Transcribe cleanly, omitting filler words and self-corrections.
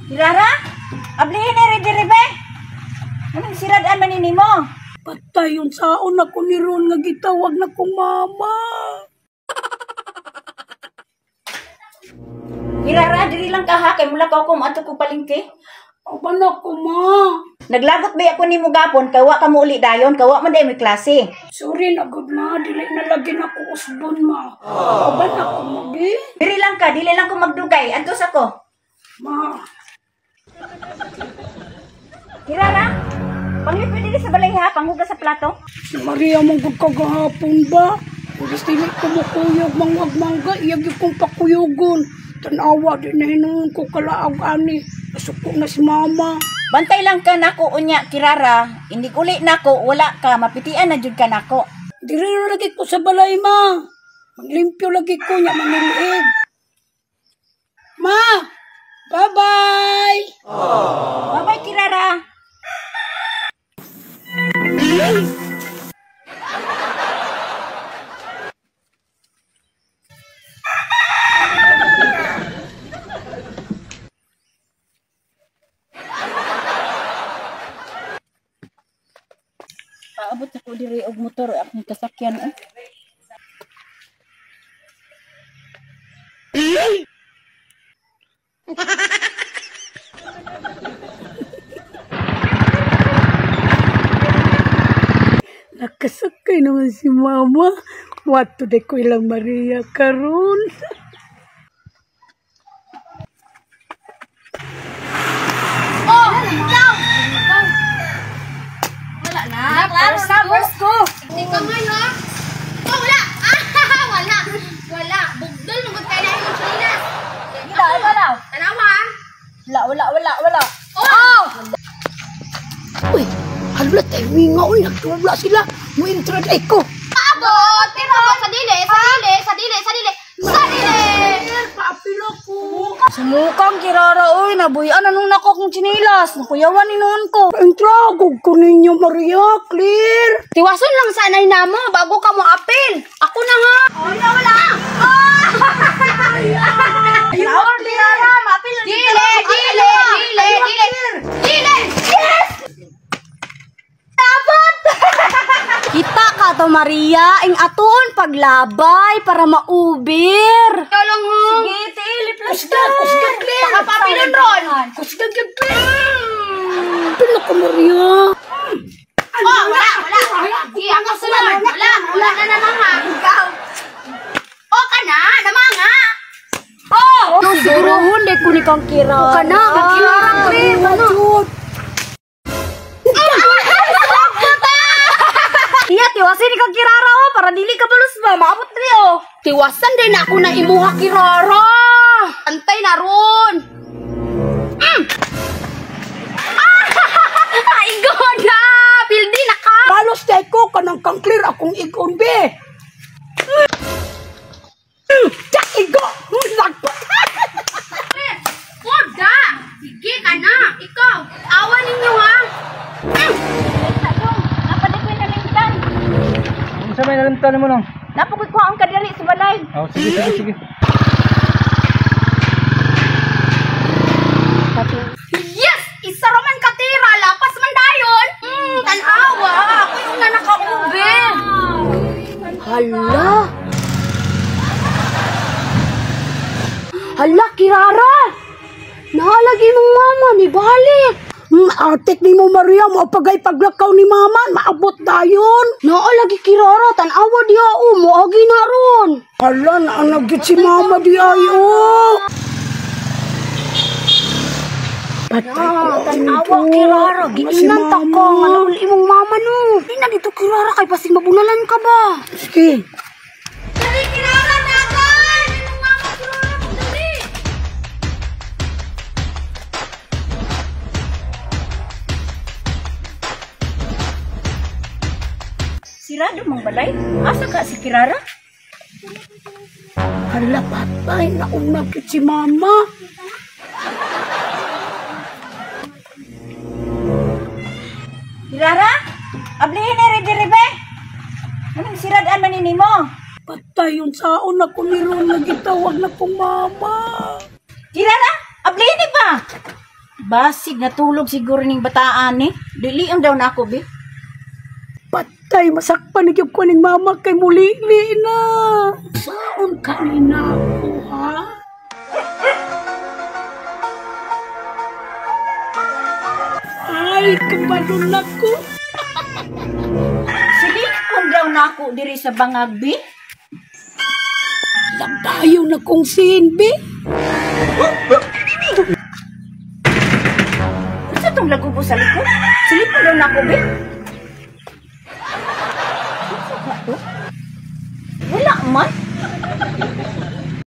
Kirara? Ablihin na rin diri be. Anong siradaan man ni mo? Patay yun saon ako ni Ron nga gitawag na kong mama. Kirara, diri lang ka ha kay mula ka ako moadto ko palengke. Aban ako, ma. Naglagot ba ako nimo gapon kay wa ka mo uli dayon, kay wa man day may klase. Sorry na gud ma, dili na lagi na ko usbon ma. Aban ako ma, di. Diri lang ka, dili lang ko magdugay. Antos ako. Ma. Kirara, panglipod diri sa balay ha, panghugas sa plato. Si Maria mong gud kagahapon ba? Pulis dili ko mukuyog mangwag mangga, iya gyud kong pakuyugon. Tanawa di na hinuon ko kalaag ani. Nasuko na si mama. Bantay lang ka nako unya Kirara, indig uli nako wala ka, mapitian na jud ka nako. Diri na lagi ko sa balay ma. Manglimpyo lagi ko nya maniliig. Ma, bye-bye. Bye-bye Kirara. Paabot ako diri og motor akong kasakyan eh. Nakasakay naman si mama. Wato de ko ilang Maria karon. Oh, ikaw! Wala na. Klaro na, verse ko. Ikaw ngayon. Oh, wala. Ah, wala. Wala. Bugdol, lugod tayo na yung chinas. Wala, wala. Tanawa. Wala, wala, wala, wala. Oh! Uy, hala tayo mingaw. Nagtubla sila. Muintra ay ko. Paabot! Pero sa dili, sa dili, sa dili, sa dili, sa dili! Paapilo ko. Sumukang Kirara, oy, nabuyan anong nako kong tsinilas. Nakuyawan ni noon ko. Paintra, ko ninyo Maria, clear. Tiwason lang sanay na mo bago ka mo apil. Ako na nga. Wala, wala! Ayun, Kirara, maapil na Dili, dili, dili, dili! Dili! Yes! Kita ka to Maria, ing atuon paglabay para maubir. Kalong ho! Sige, tiilip lang. Kusga, kusga, clear. Pakapapilon ron! Kusga, clear. Apilo ko Maria. Oh, wala, wala! Di ako sunod! Wala, wala na naman ha! Oh, ka na! Namanga! Oh! Sigurohon de ko ni kang Kirara. Ka na, Kirara, clear. Jud. Iya, tiwasin ni kang Kirara oh, para dili ka balos ba, maabot diri oh. Tiwasan din ako na imuha Kirara! Antay na ron! Ah! Igo na! Pildi na ka! Balos tayo ko, kanang kang clear akong igon be. Jack, igo! Lagpot! Puda! Sige ka na! Ikaw! Awa ninyo ha! Napadikoy na lingtan. Unsa may nalimtan mo nang? Napakoy ko ang kadali sa balay. Oh, sige, sige, sige. Yes! Isa raman katira! Lapas man dayon! Tanawa! Ako yung na nakaube! Hala! Hala, Kirara! Naalagi mong mama ni balik. Atik ni mo Maria, maupagay paglakaw ni mama, maabot dayon. Naalagi Kirara, tanawa diya o, moagi na ron. Hala, naanagit si mama di ay oh. Patay ko. Tanawa Kirara, giinan ta ka nga nauli imong mama no. Di na dito Kirara kay basig mabunalan ka ba? Sige. Dali Kirara! Dagan! Imong mama Kirara! Dali! Sirado mang balay. Asa ka si Kirara? Hala, patay, naunagit si mama. Kirara? Ablihin na rin diri be. Anong siradaan man ni mo? Patay yun saon ako ni Ron nga gitawag na kong mama. Kirara, ablihin ni ba? Basig natulog siguro ning bataan ni. Dili ang daw nako bi. Patay, masakpan na gyud ko ning mama kay mulili na. Saon kanina ko, ha? Ay, kabalo na ko. Silikon daw nako diri sa bangag bi. Labayo na kong sinbi. Unsa tong lagubo sa likod? Silipon daw nako bi.